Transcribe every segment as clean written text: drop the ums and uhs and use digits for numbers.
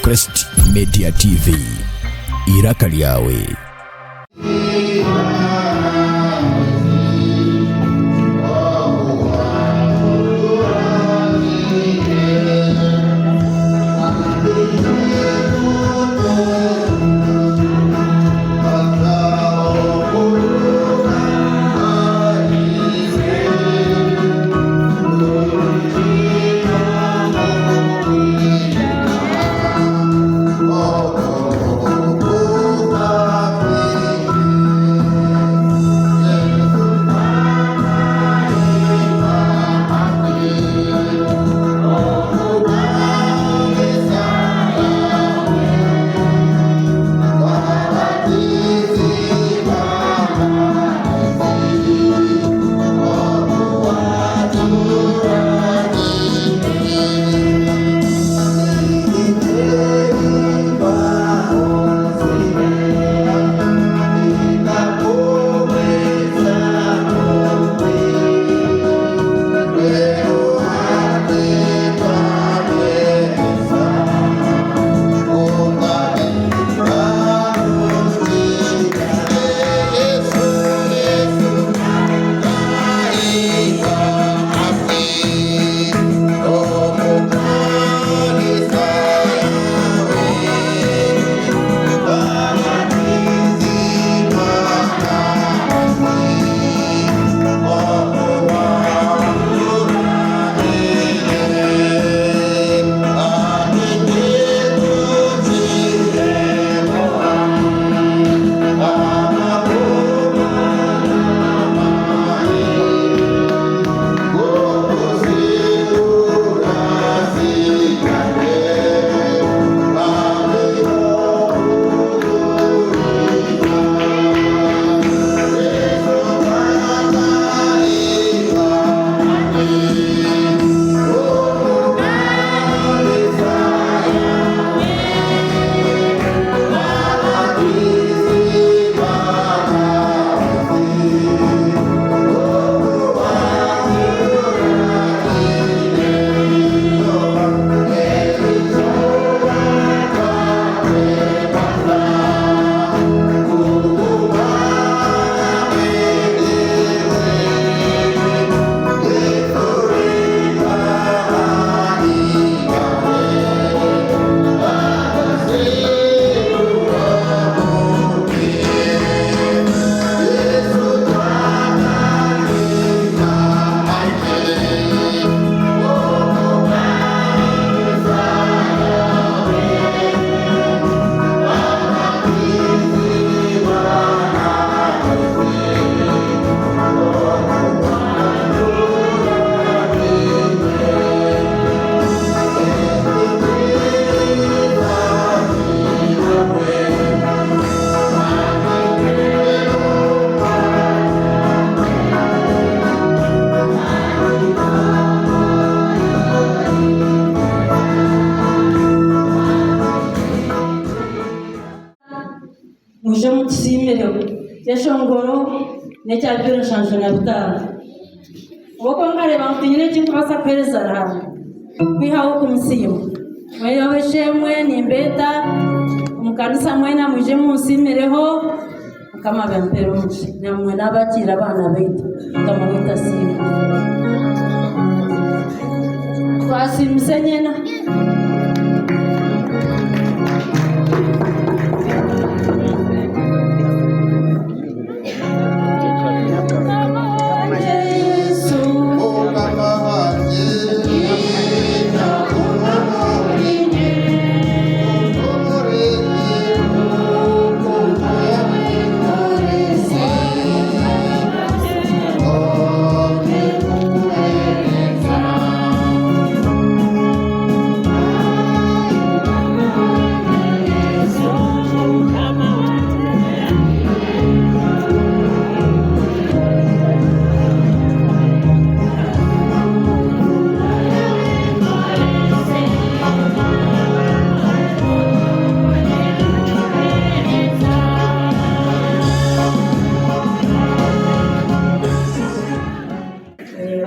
Crest Media TV, eiraka ryawe. Mwije mutusiimireho. Ekyeshongoro n'ekya 75. Ahabw'okuba nkareeba ngu tinyine eki ndikubaasa kuheereza Ruhanga kwihaho okumusiima. Mbwenu ab'eishe-emwe nimbeeta omu kanisa mwena mwije munsiimireho Mukama abampeere omugisha. Naimwe n'abakiire abaana baitu. Mukama waitu asiimwe. Twasiimisa enyena.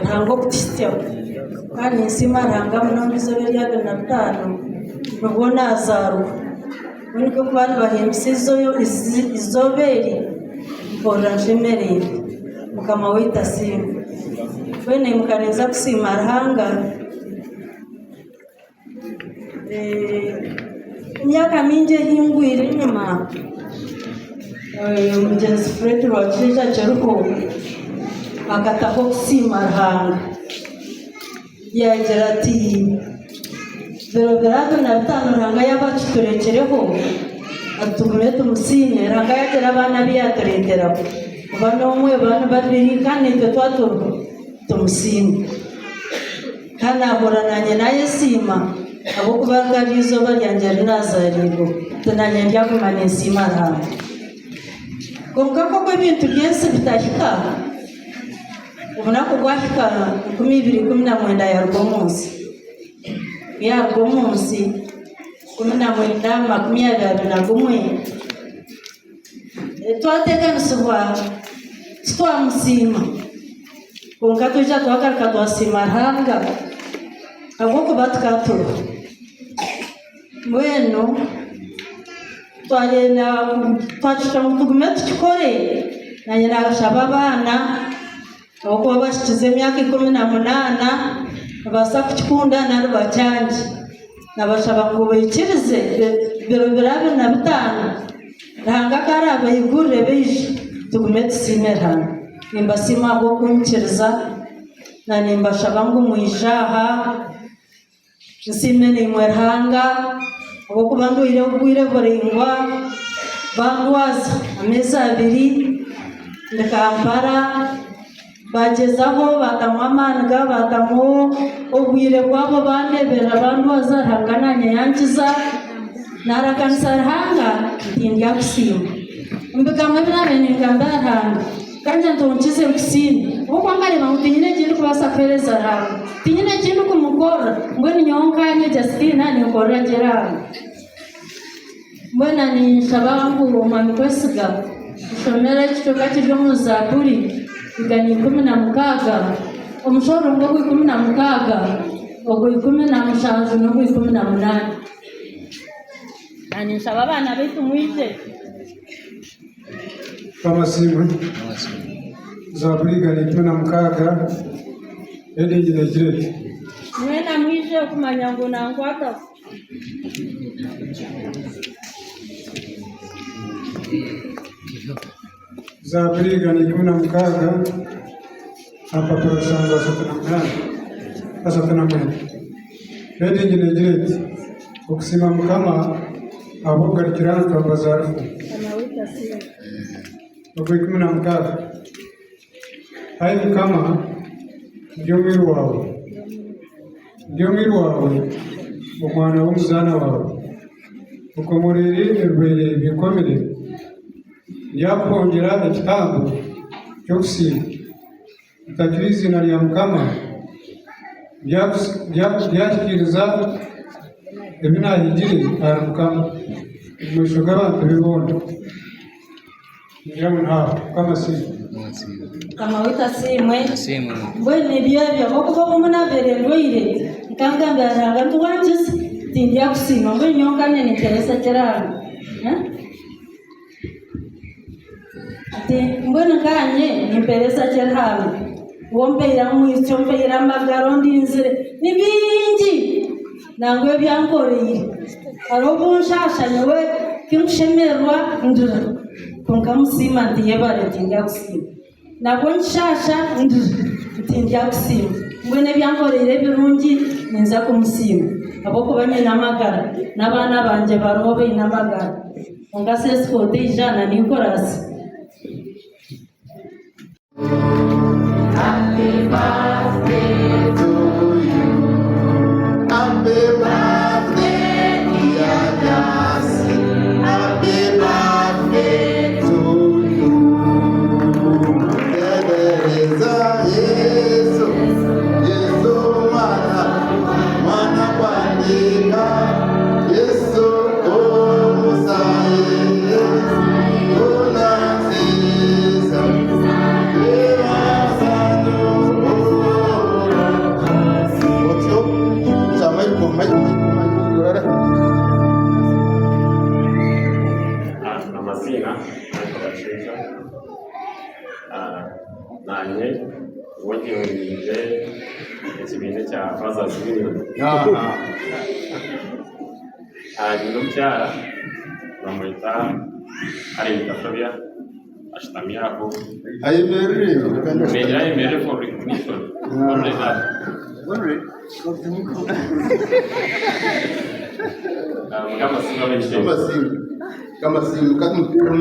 Ruhanga okutuhitsyaho. Kandi ninsiima Ruhanga munonga eizooba erya 25. Nibwo naazaarwa. Mbwenu nikwo kuba nibahimbisa eizooba eri, mpurira nshemereirwe. Mukama waitu asiimwe. Mbwenu naimuka ninza kusiima Ruhanga. Emyaka mingi ehingwire enyima, omugyenzi Fred Rwakishaija akiriho, akataho kusiima Ruhanga. Yaagira ati, biro biri 25 Ruhanga yaaba akiturekireho, ati tugume tumusiime. Ruhanga yaagira abaana abu yaatureeteraho, oba n'omwe oba ni babiri kandi naitwe twaba turiho, tumusiime. Kandi naahurira naanye naayesiima ahabw'okuba rikaba riri eizooba ryangye ri naazaariirweho, nti naanye ndyaguma ninsiima Ruhanga. Kwonka nk'oku ebintu by'ensi bitahika, obunaku bwahika 2019 yaaruga omu nsi. Ku yaaruga omu nsi, 19 21, twateekanisibwa titwamusiima. Kwonka twija twagaruka twasiima Ruhanga ahabw'okuba tukaba turiho. Mbwenu twayenda twacwamu ngu tugume tukikore, naanye naashaba abaana ahabw'okuba bahikize emyaka 18 nibabaasa kukikunda nari bakyangye. Nabashaba ngu baikirize biro biri 25 Ruhanga ku araabaigurire baije tugume tusiime Ruhanga. Nimbasiima ahabw'okunyikiriza na nimbashaba ngu mwije aha nsiime naimwe Ruhanga ahabw'okuba ndwaire obwire buraingwa bandwaza ameezi abiri ndi Kampala. Baagyezaho baatamu amaani gaabo, baatamu obwire bwabo bandeeberera bandwaza Ruhanga naanye yankiza. Naaraganisa Ruhanga nti ndyakusiima. Omu bigambo ebi naabaire ningambira Ruhanga, nkagira nti onkize nkusiime. Ahabw'okuba nkareeba ngu tinyine eki ndikubaasa kuheereza Ruhanga, tinyine eki ndikumukorera, mbwenu nyowe nkanye Justina ninkorera gye Ruhanga. Mbwenu ninshaba ngu Omwami Kwesiga oshomere ekicweka kiri omu Zaaburi 116, omushororongo ogwa 16, ogwa 17 n'ogwa 18. Ninshaba abaana baitu mwije. Mukama asiimwe. Zaaburi 116 heading negira eti. Mwena mwije kumanya ngu nankwataho. Zaaburi 116 aha rupapura 738, 39. Heading negira eti, Okusiima Mukama ahabw'okugarukira aha ntwamba za rufu. Ogwa 16. Ai Mukama, ndi omwiru waawe, ndi omwiru waawe, omwana w'omuzaana waawe, okomoreire ebibaire binkomire, ndyakuhongyera ekitambo ky'okusiima, ntakire eiziina rya Mukama, ndyahikiiriza ebi naahigire ahari Mukama omu maisho g'abantu be boona. Ningira ngu naawe Mukama asiimwe. Mukama waitu asiimwe. Mbwenu nibyo ebyo ahabw'okuba obumwe naabaire ndwaire nkangambira Ruhanga nti wankiza tindyakusiima mbwenu nyowe nkanye ninteresa kiranga nti mbwenu nkanye nimpereza ki Ruhanga ompaire omwitsyo ompaire amagara ondinzire ni bingi nangwa ebi ankoreire hariho obu nshaasha nyowe tinkushemererwa ndira kwonka musiima nti yebare tindyakusiima nabwo nkishaasha ndira nti ndyakusiima mbwenu ebi ankoreire ebirungi ninza kumusiima ahabw'okuba nyine amagara n'abaana bangye bariho baine amagara kwonka sesikooti eija na Nicholas. Happy birthday to you. Happy birthday, dear Jasi. Happy birthday to you. Tegereza Yesu, Yesu mwana, mwana kwandika, Yesu omusaye, unansiza. Otyo, kya Michael, Michael, Michael, Michael, Naanye nyowe nyebembeire ekibiina ekya Fathers Union. Nyine omukyara bamweta Allen Kashobya ashutami aho. Ayemerire. Ningira ayemerire for recognition. Only that. Mukama asiimwe ab'ekitiinwa. Kamasimba. Kamasimba.